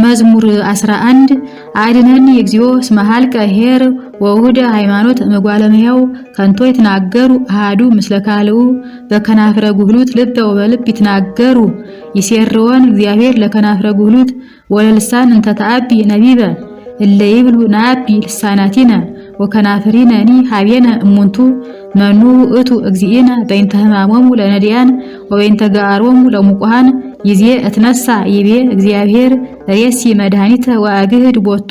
መዝሙር 11። አድኅነኒ እግዚኦ እስመ ኀልቀ ኄር ወውሁደ ሃይማኖት እምጓለ እመሕያው። ከንቶ ይትናገሩ አሐዱ ምስለ ካልኡ፣ በከናፍረ ጉህሉት ልበ ወበልብ ይትናገሩ። ይሴርወን እግዚአብሔር ለከናፍረ ጉህሉት ወለልሳን እንተ ተአቢ ነቢበ። እለ ይብሉ ነአቢ ልሳናቲነ ወከናፍሪነኒ ሀቤነ እሙንቱ። መኑ ውእቱ እግዚእነ። በእንተ ህማሞሙ ለነዲያን ወበእንተ ገአሮሙ ለሙቁሃን ይዜ እትነሣ ይቤ እግዚአብሔር ርእሲ መድኃኒተ ወአግህድ ቦቱ።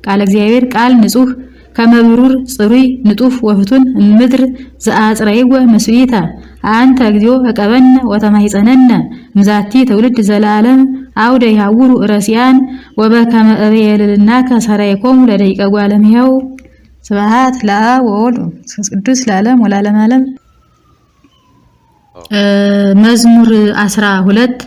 ቃለ እግዚአብሔር ቃል ንጹህ ከመብሩር ጽሩይ ንጡፍ ወፍቱን እምድር ዘአጽረይወ መስዊታ። አንተ እግዚኦ ዕቀበነ ወተማሂፀነነ እምዛቲ ትውልድ ዘለዓለም። አውደ ይሃውሩ ረሲያን ወበከመ እበየልልናከ ሰራይኮሙ ለደቂቀ እጓለ እመሕያው። ስብሐት ለአብ ወወልድ ወመንፈስ ቅዱስ ለዓለም ወለዓለመ ዓለም። መዝሙር 12።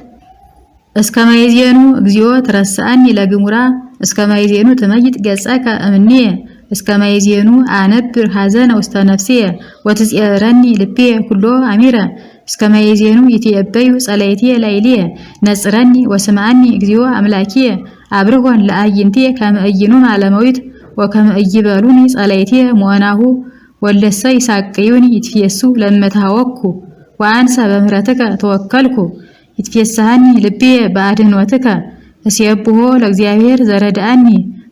እስከ ማይዜኑ እግዚኦ ትረስአኒ ለግሙራ? እስከ ማይዜኑ ትመይጥ ገጸከ እምኔየ? እስከ ማይዜኑ አነብር ሐዘነ ውስተ ነፍስየ ወትጼረኒ ልቤ ኩሎ አሚረ? እስከ ማይዜኑ ይትየበዩ ጸላእትየ ላዕሌየ? ነጽረኒ ወስምዐኒ እግዚኦ አምላኪየ፣ አብርሆን ለአዕይንትየ ከመ ኢይኑማ ለመዊት ወከመ ኢይበሉኒ ጸላእትየ ሞናሁ። ወለሰ ይሳቅዩኒ ይትፌሱ ለእመ ተሃወኩ፣ ወአንሰ በምህረትከ ተወከልኩ። ይትፌስሐኒ ልብየ በአድኅኖትከ። እስየብሖ ለእግዚአብሔር ዘረድአኒ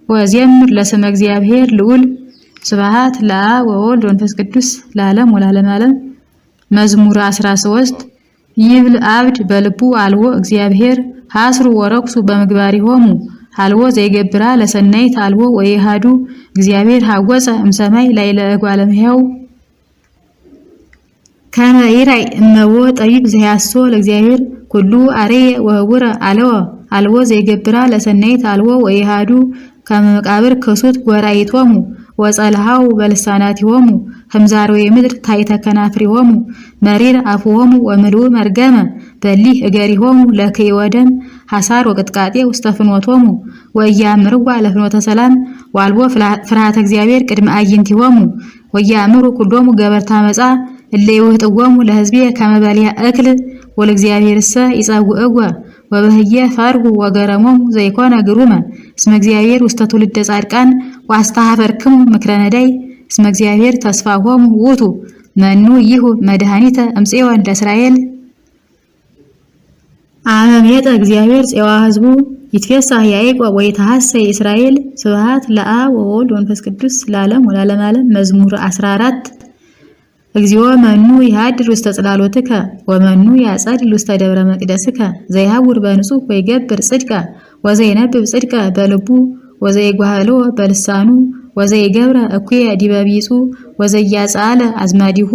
ወእዜምር ለስመ እግዚአብሔር ልዑል። ስብሐት ለአብ ወወልድ ወመንፈስ ቅዱስ ለዓለም ወለዓለመ ዓለም። መዝሙር 13። ይብል አብድ በልቡ አልቦ እግዚአብሔር። ሐስሩ ወረክሱ በምግባሪሆሙ፣ አልቦ ዘይገብራ ለሰናይት አልቦ ወኢያሐዱ። እግዚአብሔር ሐወፀ እምሰማይ ላዕለ እጓለ እመሕያው ከመ ይርአይ እመቦ ጠቢብ ዘያሶ ለእግዚአብሔር። ኩሉ አርየ ወህቡረ አለወ፣ አልቦ ዘይገብራ ለሰናይት አልቦ ወኢያሐዱ። ከመ መቃብር ክሱት ጎራይቶሙ ወጸልሃው በልሳናቲሆሙ፣ ህምዛርዌ ምድር ታሕተ ከናፍሪሆሙ። መሪር አፍሆሙ ወምልኡ መርገመ፣ በሊህ እገሪሆሙ ለክይወ ደም። ሐሳር ወቅጥቃጤ ውስተ ፍኖቶሙ ወኢያእምርዋ ለፍኖተ ሰላም። ወአልቦ ፍርሃተ እግዚአብሔር ቅድመ አዕይንቲሆሙ። ወኢያእምሩ ኩሎሙ ገበርተ አመፃ እለ ይውህጥዎሙ ለሕዝቤ ከመ በሊዐ እክል። ወለእግዚአብሔርሰ ይጸውዕዎ ወበህየ ፈርሁ ወገረሞሙ ዘይኮነ ግሩመ። እስመ እግዚአብሔር ውስተ ትውልደ ጻድቃን ወአስተኀፈርክሙ ምክረ ነዳይ። እስመ እግዚአብሔር ተስፋሆሙ ውእቱ። መኑ ይሁ መድኃኒተ እምጽዮን ለእስራኤል። አመ ሜጠ እግዚአብሔር ፄዋ ህዝቡ ይትፌሳህ ያዕቆብ ወይትሐሰይ እስራኤል። ስብሐት ለአብ ወወልድ ወመንፈስ ቅዱስ ለዓለም ወለዓለመ ዓለም። መዝሙር 14። እግዚኦ መኑ ይሃድር ውስተ ጽላሎትከ ወመኑ ያጸድል ውስተ ደብረ መቅደስከ። ዘይሐውር በንጹሕ ወይገብር ጽድቀ፣ ወዘይነብብ ጽድቀ በልቡ፣ ወዘይጓህሎ በልሳኑ፣ ወዘይገብረ እኩየ ዲበ ቢጹ፣ ወዘያጻለ አዝማዲሁ፣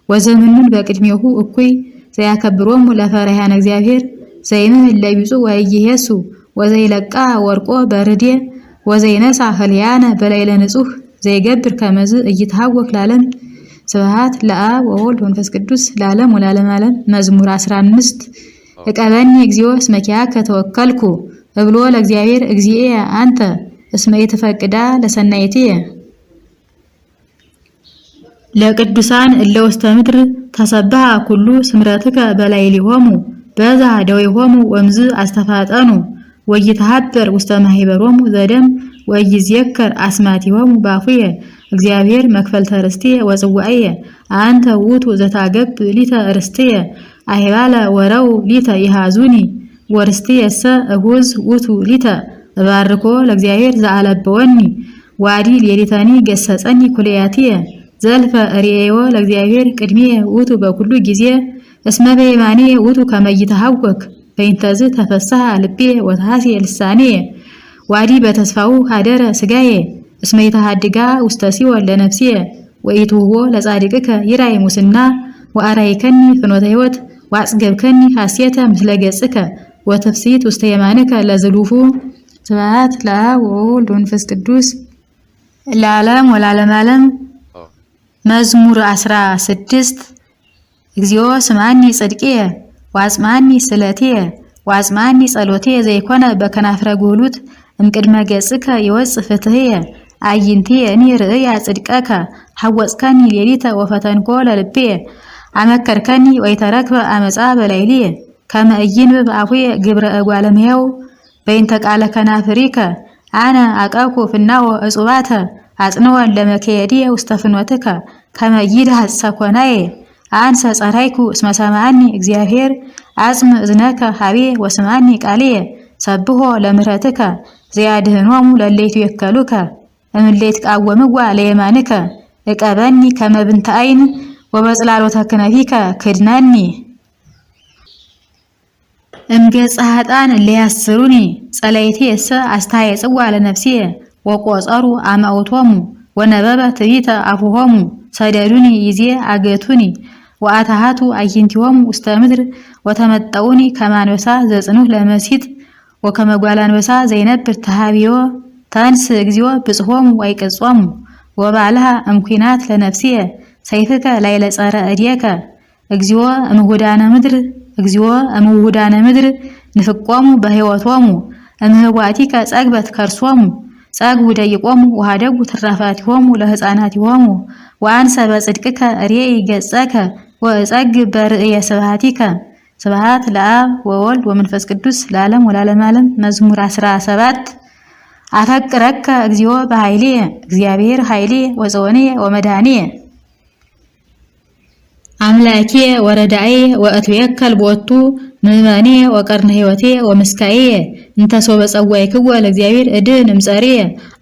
ወዘምኑን በቅድሜሁ እኩይ፣ ዘያከብሮሙ ለፈሪሃነ እግዚአብሔር፣ ዘይምህል ለቢጹ ወኢይሄሱ፣ ወዘይለቃ ወርቆ በርዴ፣ ወዘይነሳ ህልያነ በላዕለ ንጹሕ፣ ዘይገብር ከመዝ ኢይትሐወክ ለዓለም። ስብሐት ለአብ ወወልድ ወመንፈስ ቅዱስ ለዓለም ወለዓለመ ዓለም። መዝሙር 15። ዕቀበኒ እግዚኦ እስመ ኪያከ ተወከልኩ፣ እብሎ ለእግዚአብሔር እግዚእየ አንተ፣ እስመ ኢትፈቅዳ ለሰናይትየ። ለቅዱሳን እለ ውስተ ምድር ተሰብሐ ኩሉ ስምረትከ በላዕሌሆሙ። በዛ ደዌሆሙ ወምዝ አስተፋጠኑ፣ ወኢይትሃበር ውስተ ማኅበሮሙ ዘደም፣ ወኢይዜከር አስማቲሆሙ ባፉየ። እግዚአብሔር መክፈልተ ርስትየ ወጽዋዕየ፣ አንተ ውእቱ ዘታገብ ሊተ ርስትየ። አህባለ ወረው ሊተ ይሃዙኒ፣ ወርስትየሰ እሁዝ ውእቱ ሊተ። እባርኮ ለእግዚአብሔር ዘአለበወኒ፣ ዋዲ ሌሊተኒ ገሰጸኒ ኩልያትየ። ዘልፈ ርእዮ ለእግዚአብሔር ቅድሜየ ውእቱ በኩሉ ጊዜ፣ እስመ በየማንየ ውእቱ ከመ ኢይትሐወክ። በእንተዝ ተፈስሐ ልቤ ወተሐስየ ልሳንየ፣ ዋዲ በተስፋው ሀደረ ስጋዬ። እስመ ኢተሃድጋ ውስተ ሲኦል ለነፍስየ፣ ወኢትሁቦ ለጻድቅከ ይራይ ሙስና። ወአርአይከኒ ፍኖተ ሕይወት፣ ወአጽገብከኒ ሐሴተ ምስለ ገጽከ፣ ወትፍሥሕት ውስተ የማንከ ለዝሉፉ። ስብሐት ለአብ ወወልድ ወመንፈስ ቅዱስ ለዓለም ወለዓለመ ዓለም። መዝሙር 16። እግዚኦ ስምዐኒ ጽድቅየ ወአጽምዐኒ ስለትየ ወአጽምዐኒ ጸሎትየ ዘይኮነ በከናፍረ ጉህሉት። እምቅድመ ገጽከ ይወፅእ ፍትህየ፣ አዕይንትየ እኒ ርእያ ጽድቀከ። ሐወጽከኒ ሌሊተ ወፈተንኮ ለልብየ፣ አመከርከኒ ወኢተረክበ አመፃ በላዕልየ። ከመ ኢይንብብ አፉየ ግብረ እጓለ እመሕያው። በይንተ ቃለ ከናፍሪከ አነ አቀብኩ ፍናወ እጹባተ አጽንወን ለመከየድየ ውስተ ፍኖትከ ከመ ይድሃጽ ሰኮናየ አንሰ ጸራይኩ እስመ ሰምዐኒ እግዚአብሔር አጽም እዝነከ ሀቤ ወስምዐኒ ቃልየ ሰብሖ ለምህረትከ ዘያድህኖሙ ለእለ ይትወከሉከ እምእለ ይትቃወምዋ ለየማንከ እቀበኒ ከመ ብንተ አይን ወበጽላሎተ ክነፊከ ክድነኒ። እምገጸ ኃጥኣን እለ ያስሩኒ ጸላእትየሰ አስተሃየጽዋ ለነፍስየ ወቆጸሩ አማውቶሙ ወነበበ ትዕቢተ አፉሆሙ ሰደዱኒ ይዜ አገቱኒ ወአታሃቱ አዕይንቲሆሙ ውስተ ምድር ወተመጠውኒ ከመ አንበሳ ዘጽኑዕ ለመሲጥ ወከመ ጓለ አንበሳ ዘይነብር ተሃብዮ ተንስ እግዚኦ ብጽሖሙ ወይቅጾሙ ወባልሃ እምኩናት ለነፍስየ ሰይፍከ ላዕለ ጸረ እዴከ እግዚኦ እምውሁዳነ ምድር እግዚኦ እምውሁዳነ ምድር ንፍቆሙ በሕይወቶሙ እምህዋቲከ ጸግበት ከርሶሙ ጸግቡ ደቂቆሙ ወኀደጉ ትራፋቲሆሙ ለሕፃናቲሆሙ ወአንሰ በጽድቅከ ርእይ ገጸከ ወእጸግብ በርእየ ስብሐቲከ። ስብሐት ለአብ ወወልድ ወመንፈስ ቅዱስ ለዓለም ወለዓለመ ዓለም። መዝሙር 17 አፈቅረከ እግዚኦ በኃይልየ እግዚአብሔር ኃይልየ ወጽዮንየ ወመድኃኒየ አምላኪየ ወረዳእየ ወእትዌከል ቦቱ ምእመንየ ወቀርነ ሕይወትየ ወምስካየ እንተ ሶበ ጸዋዕክዎ ለእግዚአብሔር እድህን እምጸርየ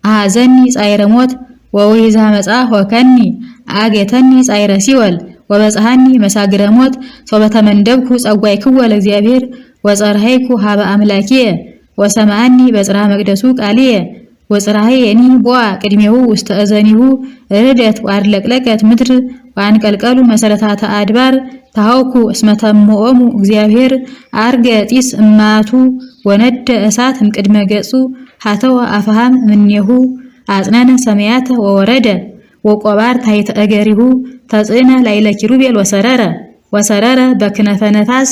አኀዘኒ ጻዕረ ሞት ወውሒዘ ዓመፃ ሆከኒ አጌተኒ ጻዕረ ሲኦል ወበጽሐኒ መሳግረ ሞት ሶበ ተመንደብኩ ጸዋዕክዎ ለእግዚአብሔር ወጸርሐይኩ ሀበ አምላኪየ ወሰምዐኒ በጽርሐ መቅደሱ ቃልየ ወጽራህየኒ ቦአ ቅድሜሁ ውስተ እዘኒሁ ርደት ወአድለቅለቀት ምድር ወአንቀልቀሉ መሰረታተ አድባር ታሃውኩ እስመ ተምኦሙ እግዚአብሔር አርገ ጢስ እማቱ ወነደ እሳት እምቅድመ ገጹ ሀተወ አፍሃም እምኔሁ አጽነነ ሰማያተ ወወረደ ወቆባር ታሕተ እገሪሁ ተጽዕነ ላዕለ ኪሩቤል ወሰረረ ወሰረረ በክነፈ ነፋስ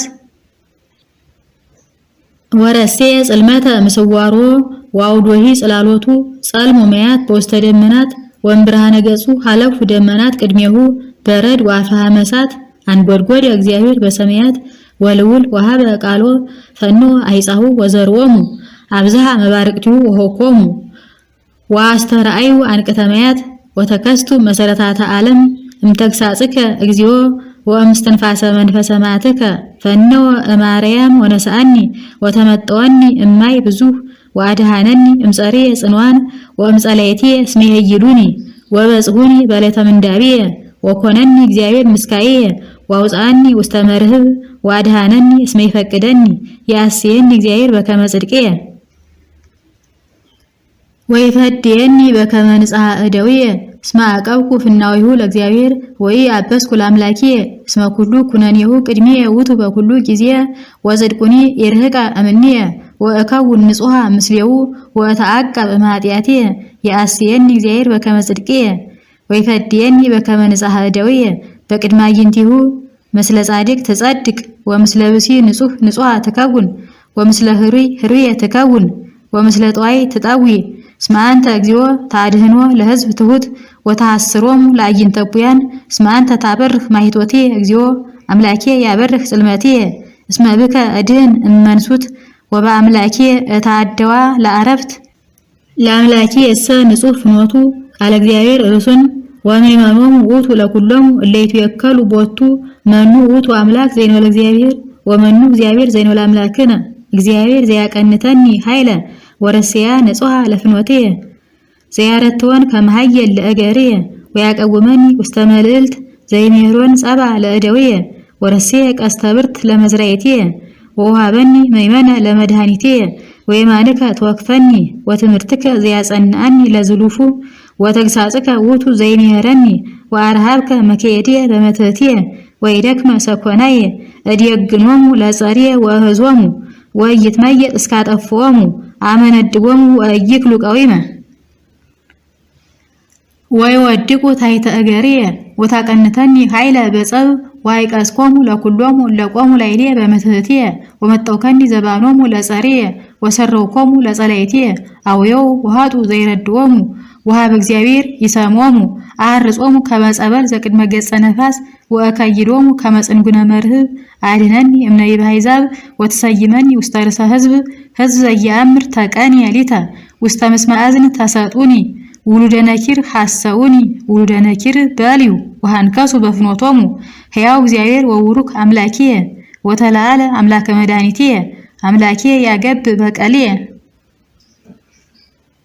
ወረሴ ጽልመተ ምስዋሮ ወአውዶሂ ጽላሎቱ ጸልሙ መያት በውስተ ደመናት ወእምብርሃነ ገጹ ሀለፉ ደመናት ቅድሜሁ በረድ ወአፍሃመ እሳት አንጎድጎደ እግዚአብሔር በሰማያት ወልውል ወሀበ ቃሎ ፈኖ አይጻሁ ወዘርዎሙ አብዝሃ መባርቅቲሁ ወሆኮሙ ወአስተርአዩ አንቅተ መያት ወተከስቱ መሰረታተ ዓለም እምተግሳጽከ እግዚኦ ወእምስትንፋሰ መንፈሰ መዓትከ ፈነወ እማርያም ወነስአኒ ወተመጠወኒ እማይ ብዙህ ወአድሃነኒ እምጸርየ ጽንዋን ወእምጸላእትየ እስመ ይሄይሉኒ ወበጽሑኒ በዕለተ ምንዳቤየ ወኮነኒ እግዚአብሔር ምስካየ ወአውፅአኒ ውስተ መርህብ ወአድሃነኒ እስመ ይፈቅደኒ ያስየኒ እግዚአብሔር በከመ ጽድቅየ ወይፈድየኒ በከመ ንጽሐ እደዊየ እስመ አቀብኩ ፍናዊሁ ለእግዚአብሔር ወይ አበስኩ ለአምላኪየ እስመ ኩሉ ኩነኔሁ ቅድሜየ ውእቱ በኩሉ ጊዜ ወጽድቁኒ ይርህቀ እምኔየ ወእከውን ንጹሐ ምስሌው ወእተአቀብ እምኃጢአትየ የአስየኒ እግዚአብሔር በከመ ጽድቅየ ወይፈድየኒ በከመ ንጽሐ እደዊየ በቅድመ አዕይንቲሁ ምስለ ጻድቅ ትጸድቅ ወምስለ ብእሲ ንጹሕ ንጹሐ ትከውን ወምስለ ህሩይ ህሩየ ትከውን ወምስለ ጠዋይ ትጠዊ እስመ አንተ እግዚኦ ታድህኖ ለሕዝብ ትሑት ወተሐስሮሙ ለአዕይንተ እቡያን እስመ አንተ ታበርህ ማኅቶትየ እግዚኦ አምላኬ ያበርህ ጽልመትየ እስመ ብከ እድህን እመንሱት ወበአምላኬ እታደዋ ለአረፍት ለአምላኬ እሰ ንጹሕ ፍኖቱ ቃለ እግዚአብሔር ርሱን ወምእመኖሙ ውእቱ ለኩሎሙ እለ ይትወከሉ ቦቱ መኑ ውእቱ አምላክ ዘእንበለ እግዚአብሔር ወመኑ እግዚአብሔር ዘእንበለ አምላክነ እግዚአብሔር ዘያቀንተኒ ኃይለ ወረስያ ንጹሐ ለፍኖትየ ዘያረትወን ከመ ኃየል ለእገርየ ወያቀውመኒ ውስተ መልዕልት ዘይሜሮን ጸባ ለእደውየ ወረስየ ቀስተ ብርት ለመዝራእትየ ወውሃበኒ መይመነ ለመድኃኒትየ ወየማንከ ትወክፈኒ ወትምህርትከ ዘያጸንአኒ ለዝሉፉ ወተግሳጽከ ውእቱ ዘይሜረኒ ወአርሃብከ መከየድየ በመትሕትየ ወይደክመ ሰኮናየ እድየግኖሙ ለጸርየ ወእህዞሙ ወኢይትመየጥ እስካጠፍኦሙ አመነድቦሙ ወኢይክሉ ቀዊመ ወይወድቁ ታሕተ እገርየ ወታቀንተኒ ኃይለ በጸብ ወአይቀስኮሙ ለኩሎሙ እለቆሙ ላዕሌየ በምትሕትየ ወመጠውከኒ ዘባኖሙ ለጸርየ ወሰረውኮሙ ለጸላእትየ አውየው ወሃጡ ዘይረድዎሙ ወኀበ እግዚአብሔር ይሰሞሙ አርጾሙ ከመ ጸበል ዘቅድመ ገጸ ነፋስ ወእከይዶሙ ከመ ጽንጉነ መርህብ አድኅነኒ እምነቢበ አሕዛብ ወትሰይመኒ ውስተ ርእሰ ሕዝብ ሕዝብ ዘየአምር ተቀንየ ሊተ ውስተ ምስመ እዝን ተሰጡኒ ውሉደ ነኪር ሐሰውኒ ውሉደ ነኪር በልዩ ወሃንከሱ በፍኖቶሙ ሕያው እግዚአብሔር ወቡሩክ አምላኪየ ወተለዓለ አምላከ መድኃኒትየ አምላኪየ ያገብ በቀልየ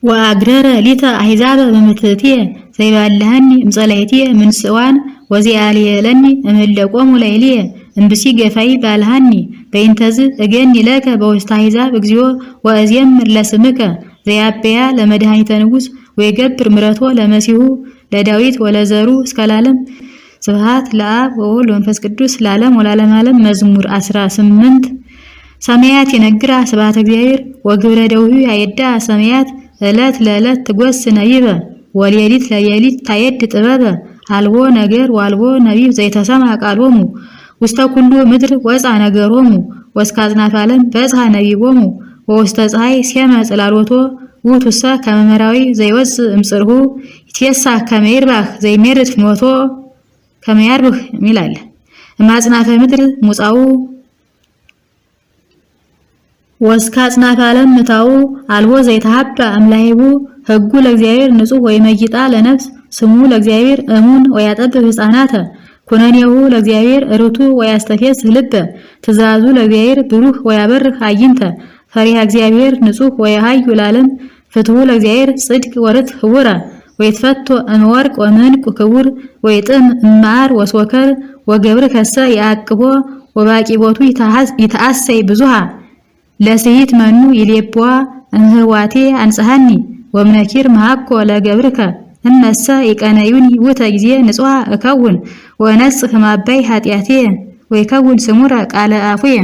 ወአግረረ ሊተ አሕዛበ በምትእትየ ዘይባልሐኒ እምጸላእትየ እምንስዋን ወዚአልየለኒ እምለቆሙ ላዕሌየ እምብሲ ገፋይ ባልሃኒ በእንተዝ እገኒ ለከ በውስተ አሕዛብ እግዚኦ ወእዜምር ለስምከ ዘያበያ ለመድኃኒተ ንጉሥ ወይገብር ምረቶ ለመሲሁ ለዳዊት ወለዘሩ እስከ ለዓለም። ስብሐት ለአብ ወወልድ ወመንፈስ ቅዱስ ለዓለም ወለዓለመ ዓለም። መዝሙር 18። ሰማያት ይነግራ ስብሐተ እግዚአብሔር ወግብረ ደዊሁ ያየዳ ሰማያት ዕለት ለዕለት ትጎስ ነቢበ ወሌሊት ለሌሊት ታየድ ጥበበ አልቦ ነገር ወአልቦ ነቢብ ዘይተሰማ ቃሎሙ ውስተ ኩሉ ምድር ወፃ ነገሮሙ ወእስከ አጽናፈ ዓለም በጽሐ ነቢቦሙ ወውስተ ፀሐይ ሴመ ጽላሎቶ ውእቱሰ ከመ መራዊ ዘይወፅእ እምጽርሁ ይትፌሳህ ከመ ይርባህ ዘይሜርት ፍኖቶ ከመ ያርብህ ይላል። እማጽናፈ ምድር ሙፃው ወእስከ አጽናፈ ዓለም ምታው አልቦ ዘይተሀባ እምላሂቡ ሕጉ ለእግዚአብሔር ንጹሕ ወይመይጣ ለነፍስ ስሙ ለእግዚአብሔር እሙን ወያጠብብ ሕፃናተ ኩነኔሁ ለእግዚአብሔር ርቱ ወያስተፌስህ ልበ ትእዛዙ ለእግዚአብሔር ብሩህ ወያበርህ አዕይንተ ፈሪሃ እግዚአብሔር ንጹሕ ወየሐዩ ለዓለም ፍትሑ ለእግዚአብሔር ጽድቅ ወርትዕ ህቡረ ወይትፈቶ እምወርቅ ወእምዕንቁ ክቡር ወይጥም እመዓር ወሶከር ወገብርከሰ የአቅቦ ወባቂቦቱ ይተአሰይ ብዙሃ ለስሂት መኑ ይሌብዋ እምህዋቴ አንጽሐኒ ወእምነኪር መሃኮ ለገብርከ እመሰ ይቀነዩኒ ውእተ ጊዜ ንጹሐ እከውን ወእነጽህ እምአባይ ኃጢአትየ ወይከውን ስሙረ ቃለ አፉየ።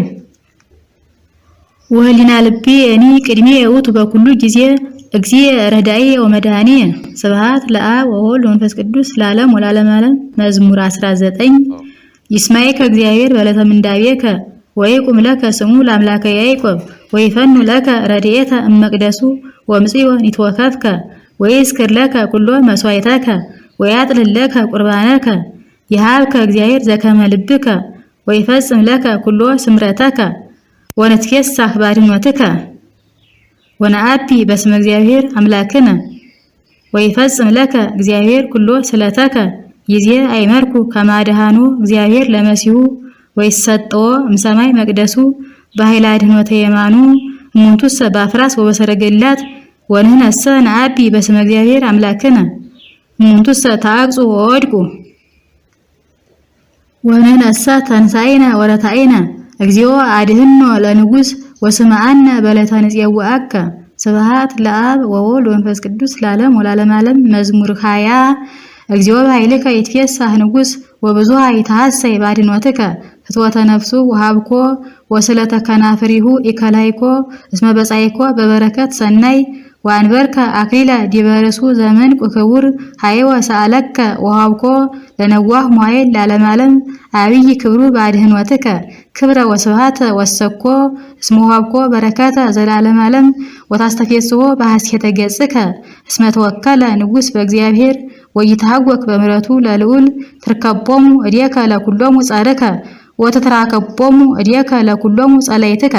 ወህሊና ልብየኒ ቅድሜየ ውእቱ በኩሉ ጊዜ እግዚእ ረዳኢየ ወመድኃኒየ። ስብሐት ለአብ ወወልድ ወመንፈስ ቅዱስ ለዓለም ወለዓለመ ዓለም። መዝሙር 19። ይስማኤከ እግዚአብሔር በዕለተ ምንዳቤከ ወይቁም ለከ ስሙ ለአምላከ ያዕቆብ ወይፈኑ ለከ ረድኤተ እመቅደሱ ወምጽዮን ይትወከፍከ ወይዝክር ለከ ኩሎ መስዋዕተከ ወያጥልል ለከ ቁርባነከ ይሃብከ እግዚአብሔር ዘከመ ልብከ ወይፈጽም ለከ ኩሎ ስምረተከ ወንትፌሳህ ባድኖትከ ወነአቢ በስመ እግዚአብሔር አምላክነ ወይፈጽም ለከ እግዚአብሔር ኩሎ ስለተከ ይዜ አይመርኩ ከማድሃኑ እግዚአብሔር ለመሲሁ ወይሰጠዎ እምሰማይ መቅደሱ በኃይለ አድኅኖተ የማኑ እሙንቱሰ በአፍራስ ወበሰረገላት ወንሕነሰ ነአቢ በስመ እግዚአብሔር አምላክነ እሙንቱሰ ተአቅጹ ወወድቁ ወንሕነሰ ተንሣኤነ ወረታኤነ እግዚኦ አድህኖ ለንጉሥ ወስምዐነ በዕለተ ንፄውዐከ። ስብሐት ለአብ ወወልድ ወመንፈስ ቅዱስ ለዓለም ወለዓለመ ዓለም። መዝሙር 20። እግዚኦ በኃይልከ ይትፌሳህ ንጉሥ ወብዙሃ ይትሐሰይ ባድኖትከ ፍትወተ ነፍሱ ወሃብኮ ወስለተ ከናፍሪሁ ኢከላይኮ እስመ በጻይኮ በበረከት ሰናይ ወአንበርከ አክሊለ ዲበ ርእሱ ዘመንቁ ክቡር ሀይወ ሰአለከ ወሃብኮ ለነዋህ ሞይል ለዓለመ ዓለም አብይ ክብሩ ባድህኖትከ ክብረ ወስብሐተ ወሰኮ እስመ ወሃብኮ በረከተ ዘላለም ዓለም ወታስተፌስሖ በሐሴተ ገጽከ እስመ ተወከለ ንጉሥ በእግዚአብሔር ወይትሐወክ በምሕረቱ ለልዑል ትርከቦሙ እዴከ ለኩሎሙ ጸርከ ወትትራከቦሙ እዴከ ለኩሎሙ ጸላይትከ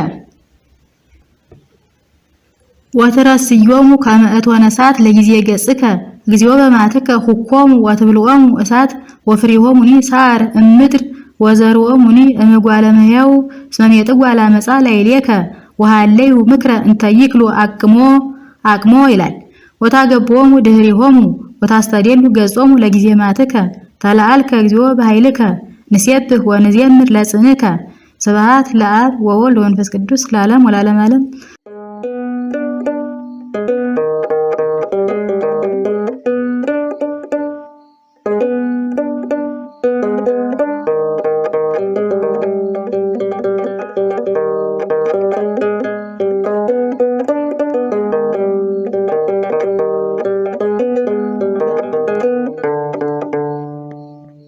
ወትረስዮሙ ከመ እቶነ እሳት ለጊዜ ገጽከ እግዚኦ በመዓትከ ሁኮሙ ወትብልዖሙ እሳት ወፍሬሆሙኒ ሳር እምድር ወዘርኦሙኒ እምጓለ እመሕያው እስመ ሜጥዋ ለዓመፃ ላዕሌከ ወሃለዩ ምክረ እንተ ይክሉ አቅሞ አቅሞ ይላል። ወታገብኦሙ ድኅሪሆሙ ወታስተዴሉ ገጾሙ ለጊዜ መዓትከ ተለዓልከ እግዚኦ በኃይልከ ንሴብህ ወንዜምር ለጽንከ። ስብሐት ለአብ ወወልድ ወመንፈስ ቅዱስ ለዓለም ወለዓለመ ዓለም።